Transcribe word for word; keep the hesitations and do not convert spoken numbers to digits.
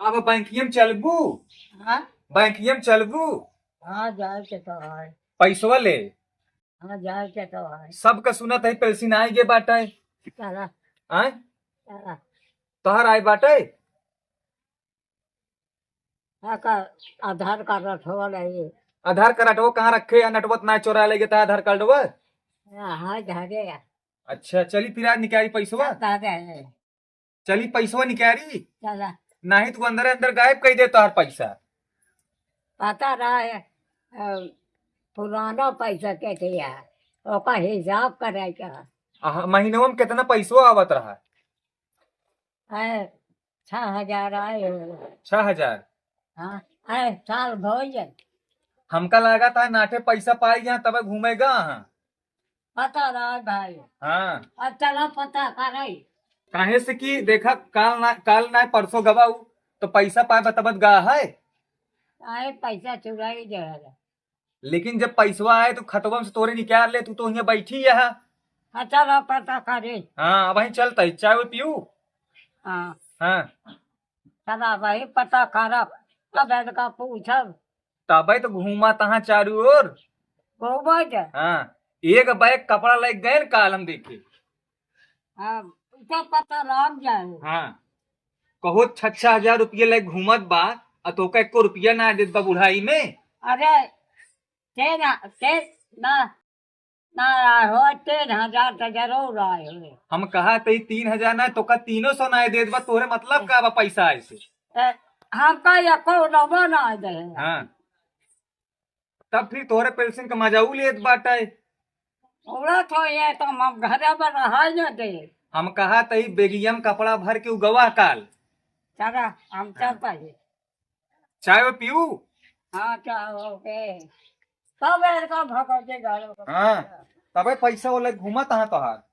अब बैंकिया में चलबू? हाँ? बैंकिया में चलबू? हाँ, जाए के तो है। पैसवा ले। हाँ, जाए के तो है। सबका सुनत है, पेंशन आइ गे बाटे। चला। आय? चला। तोहर आइ बाटे? हाँ, का आधार कार्ड रखवा ले। आधार कार्ड वो कहाँ रखे है? नटवत ना चोरा ले गे ता आधार कार्ड वो? हाँ, हाँ, धरे है। अच्छा, चली फिर आज निकाली पैसवा। सब धरे है। चली पैसवा निकाली। चला। नाही तो अंदर अंदर गायब कर दे तोहर पैसा। पता रहा है, अ, पुराना पैसा के दिया, ओका हिसाब करे का। आहा, महीनवा में कितना पैसवा आवत रहा? अरे, छह हजार आए हो। छह हजार? हाँ, अरे, साल भर जाए। हमका लागत है नाटे पैसा पाई गया तब घूमेगा। हाँ। पता रहा भाई। हाँ। अब चला पता करे। काहे से कि देखा, काल ना, काल ना परसों गवा उ, तो पैसा पाए बतबत गा है। काहे पैसा चुराई जाएगा? लेकिन जब पैसवा आए तो खतवा में से तोरे निकाल ले, तू तो हियाँ बैठी है। हाँ, चला पता करे। हाँ, अब वहीं चलता है, चाय वो पीऊ? हाँ। हाँ। चला भाई पता करब, अब इनका पूछब। तबे तो घूमा तहाँ चारू ओर। घूमा जा। हाँ, एक बैग कपड़ा लेके गए न काल हम देखे। हाँ, उनका पता लाग जाए। हाँ, कहो छह छह हजार रुपया लेके घूमत बा, आ तोका एको रुपया ना देत बा बुढ़ाई में। अरे, ते ना, ते ना, ना आए हो, तीन हजार तो जरूर आए हो। हम कहा तई तीन हजार ना, तोका तीनों सौ ना देत बा, तोरे मतलब का बा पैसा आए से? ए, हमका एको नंबर ना दे। हाँ। तब फिर तोहरे पेंशन का मजा उ लेत बाटे। उड़त हो ये तो हम घरे में रहाई न दे। हम कहा तई बेगिया में कपड़ा भर के उ गवा काल। चला, हम चलता ही। चाय वो पीऊ? हाँ, चाय ओके। तब इनका भगवती घर। हाँ, तबे पैसा वाले घूमत हाँ तोहार।